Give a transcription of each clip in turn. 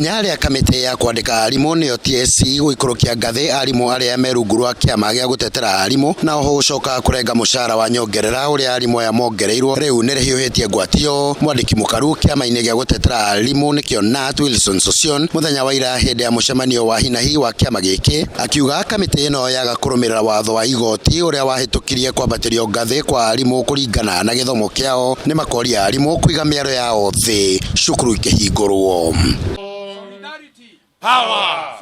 Ikinya rĩa kamĩtĩ ya kwandĩka arimũ nĩyo TSC gũikũrũkia ngathĩ arimũ arĩa me rungu rwa kĩama gĩa gũtetera arimũ na oho gũcoka kũrenga mũcara wa nyongerera ũrĩa arimũ aya mongereirwo rĩu nĩ rĩhiũhĩtie ngwatio. Mwandĩki mũkaru kĩama-inĩ gĩa gũtetera arimũ nĩkĩo KNUT Wilson Sossion mũthenya wa ira hĩndĩ ya mũcemanio wa hinahi wa kĩama gĩkĩ akiuga kamĩtĩ ĩno yaga kũrũmĩrĩra watho wa igoti ũrĩa wahĩtũkirie kwambatĩrio ngathĩ kwa arimũ kũringana na gĩthomo kĩao nĩ makoria arimũ kũiga mĩaro yao thĩ cukuru ikĩhingũrwo.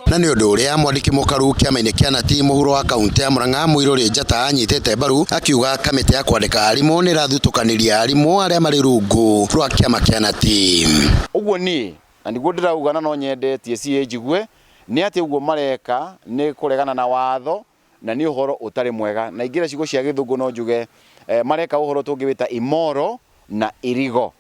Na nĩ ũndũ ũrĩa mwandĩki mũkaru kĩama-inĩ kĩa Nati mũhuro wa kaũntĩ ya Murang'a Mũirũrĩ Njata anyitĩte mbaru akiuga kamĩtĩ ya kwandĩka arimũ nĩ ĩrathutũkanĩria arimũ arĩa marĩ rungu rwa kĩama kĩa Nati. Ũguo niĩ, na nĩguo ndĩrauga na no nyende TSC ĩnjigue, nĩ atĩ ũguo mareka nĩ kũregana na watho na nĩ ũhoro ũtarĩ mwega. Na ingĩra ciugo cia gĩthũngũ no njuge mareka ũhoro tũngĩwĩta immoral na illegal.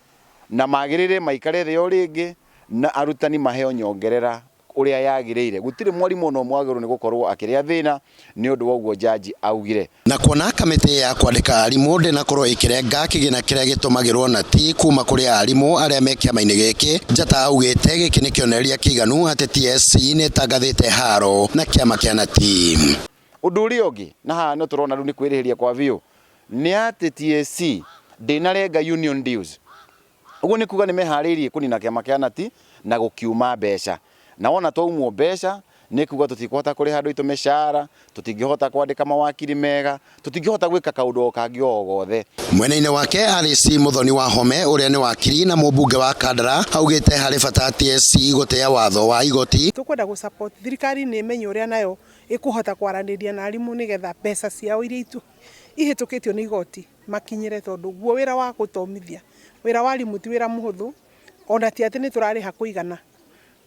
Na magĩrĩre maikare thĩ o rĩngĩ na arutani maheo nyongerera ũrĩa yagĩrĩire. Gũtirĩ mwarimũ ona ũmwe wagĩrĩirwo nĩ gũkorwo akĩrĩa thĩna nĩ ũndũ wa ũguo jaji augire. Na kuona kamĩtĩ ya kwandĩka arimũ ndĩnakorwo ĩkĩrenga kĩgĩna kĩrĩa gĩtũmagĩrwo nati kuma kũrĩ arimũ arĩa me kĩama-inĩ gĩkĩ, Njata augĩte gĩkĩ nĩ kĩonereria kĩiganu atĩ TSC nĩ ĩtangathĩte haro na kĩama kĩa nati. Ũndũ ũrĩa ũngĩ, na haha nĩ tũrona rĩu nĩ kwĩrĩhĩria kwa biũ, nĩ atĩ TSC ndĩnarenga union dues. Ũguo nĩ kuga nĩ meharĩirie kũnina kĩama kĩa nati na gũkiuma mbeca. Na wona twaumwo mbeca, nĩ kuga tũtikũhota kũrĩha andũ aitũ mĩcara, tũtingĩhota kwandĩka mawakiri mega, tũtingĩhota gwĩka kaũndũ o kangĩ o gothe. Mwena-inĩ wake Alice Muthoni wa Home ũrĩa nĩ wakiri na mũmbunge wa Kandara augĩte harĩ bata TSC gũtĩa watho wa igoti. Tũkwenda gũ support thirikari nĩ ĩmenye ũrĩa nayo ĩkũhota kwaranĩria na arimũ nĩgetha mbeca ciao iria ihĩtũkĩtio nĩ igoti makinyĩre tondũ guo wĩra wa gũthomithia, wĩra wa arimũ ti wĩra mũhũthũ ona ti atĩ nĩ tũrarĩha kũigana.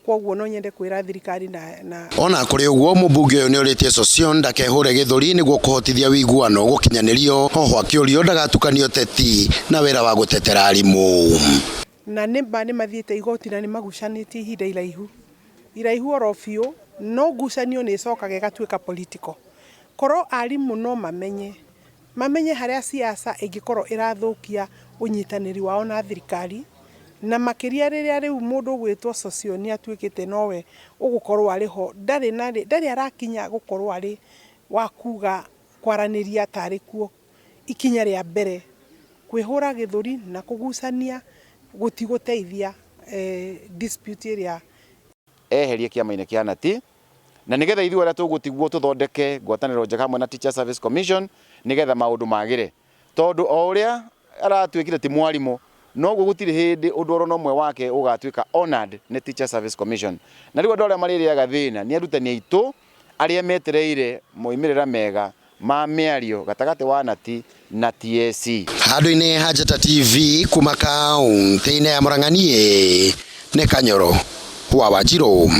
Kwoguo no nyende kwĩra thirikari na. Ona kũrĩ ũguo mũmbunge ũyũ nĩorĩtie Sossion ndakehũre gĩthũri nĩguo kũhotithia ũiguano gũkinyanĩrio, oho akĩũrio ndagatukanie ũteti na wĩra wa gũtetera arimũ. Na nĩ ma nĩ mathiĩte igoti na nĩ magucanĩtie ihinda iraihu, iraihu oro biũ, no ngucanio nĩ ĩcokaga ĩgatuĩka political. Korwo arimũ no mamenye, mamenye harĩa siasa ĩngĩkorwo ĩrathũkia ũnyitanĩri wao na thirikari, na makĩria rĩrĩa rĩu mũndũ ũgwĩtwo Sossion atuĩkĩte nowe ũgũkorwo arĩ ho, ndarĩ na ndarĩ arakinya gũkorwo arĩ wa kuga kwaranĩria tarĩ kuo ikinya rĩa mbere. Kwĩhũra gĩthũri na kũgucania gũtigũteithia dispute ĩrĩa. Eherie kĩama-inĩ kĩa Nati na nĩgetha ithuĩ arĩa tũgũtigwo tũthondeke ngwatanĩro njega hamwe na Teacher Service Commission nĩgetha maũndũ magĩre. Tondũ o ũrĩa aratuĩkire ti mwarimũ, noguo gũtirĩ hĩndĩ ũndũ oro na ũmwe wake ũgatuĩka honored nĩ Teacher Service Commission. Na rĩu andũ arĩa marĩrĩaga thĩna nĩ arutani aitũ arĩa metereire moimĩrĩra mega ma mĩario gatagatĩ wa Nati na TSC. Handũ-inĩ ha Njata TV kuma kaũntĩ-inĩ ya Murang'a niĩ nĩ Kanyoro wa Wanjirũ.